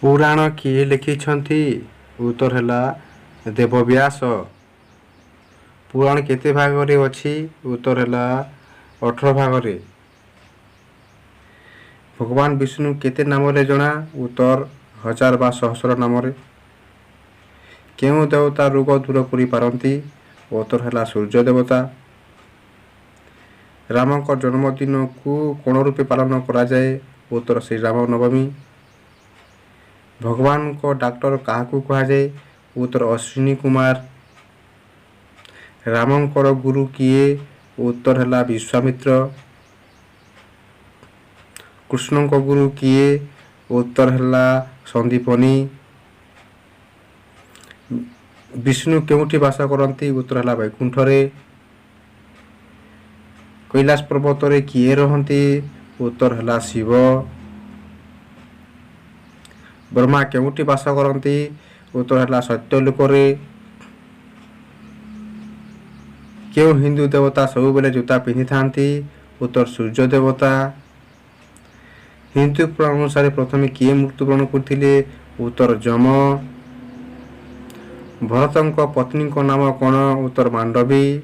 ପୁରାଣ କିଏ ଲେଖିଛନ୍ତି? ଉତ୍ତର ହେଲା ବେଦବ୍ୟାସ। ପୁରାଣ କେତେ ଭାଗରେ ଅଛି? ଉତ୍ତର ହେଲା 18 ଭାଗରେ। ଭଗବାନ ବିଷ୍ଣୁ କେତେ ନାମରେ ଜଣା? ଉତ୍ତର ହଜାର ବା ସହସ୍ର ନାମରେ। କେଉଁ ଦେବତା ରୋଗ ଦୂର କରିପାରନ୍ତି? ଉତ୍ତର ହେଲା ସୂର୍ଯ୍ୟ ଦେବତା। ରାମଙ୍କ ଜନ୍ମଦିନକୁ କ'ଣ ରୂପେ ପାଳନ କରାଯାଏ? ଉତ୍ତର ଶ୍ରୀରାମ ନବମୀ। ଭଗବାନଙ୍କ ଡାକ୍ତର କାହାକୁ କୁହାଯାଏ? ଉତ୍ତର ଅଶ୍ୱିନୀ କୁମାର। ରାମଙ୍କର ଗୁରୁ କିଏ? ଉତ୍ତର ହେଲା ବିଶ୍ୱାମିତ୍ର। କୃଷ୍ଣଙ୍କ ଗୁରୁ କିଏ? ଉତ୍ତର ହେଲା ସନ୍ଦୀପନୀ। ବିଷ୍ଣୁ କେଉଁଠି ବାସ କରନ୍ତି? ଉତ୍ତର ହେଲା ବୈକୁଣ୍ଠରେ। କୈଳାସ ପର୍ବତରେ କିଏ ରହନ୍ତି? ଉତ୍ତର ହେଲା ଶିବ। ବ୍ରହ୍ମା କେଉଁଠି ବାସ କରନ୍ତି? ଉତ୍ତର ହେଲା ସତ୍ୟଲୋକରେ। କେଉଁ ହିନ୍ଦୁ ଦେବତା ସବୁବେଳେ ଜୋତା ପିନ୍ଧିଥାନ୍ତି? ଉତ୍ତର ସୂର୍ଯ୍ୟ ଦେବତା। ହିନ୍ଦୁ ପୁରାଣ ଅନୁସାରେ ପ୍ରଥମେ କିଏ ମୃତ୍ୟୁବରଣ କରିଥିଲେ? ଉତ୍ତର ଯମ। ଭରତଙ୍କ ପତ୍ନୀଙ୍କ ନାମ କ'ଣ? ଉତ୍ତର ମାଣ୍ଡବୀ।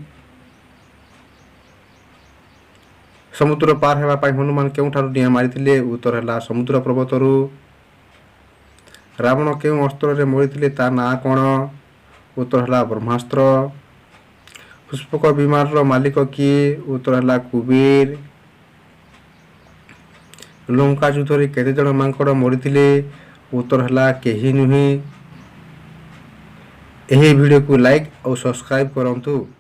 ସମୁଦ୍ର ପାର ହେବା ପାଇଁ ହନୁମାନ କେଉଁଠାରୁ ଡିଆଁ ମାରିଥିଲେ? ଉତ୍ତର ହେଲା ସମୁଦ୍ର ପର୍ବତରୁ। ରାବଣ କେଉଁ ଅସ୍ତ୍ରରେ ମରିଥିଲେ, ତା ନାଁ କ'ଣ? ଉତ୍ତର ହେଲା ବ୍ରହ୍ମାସ୍ତ୍ର। ପୁଷ୍ପକ ବିମାନର ମାଲିକ କିଏ? ଉତ୍ତର ହେଲା କୁବେର। ଲଙ୍କା ଯୁଦ୍ଧରେ କେତେଜଣ ମାଙ୍କଡ଼ ମରିଥିଲେ? ଉତ୍ତର ହେଲା କେହି ନୁହେଁ। ଏହି ଭିଡ଼ିଓକୁ ଲାଇକ୍ ଆଉ ସବସ୍କ୍ରାଇବ୍ କରନ୍ତୁ।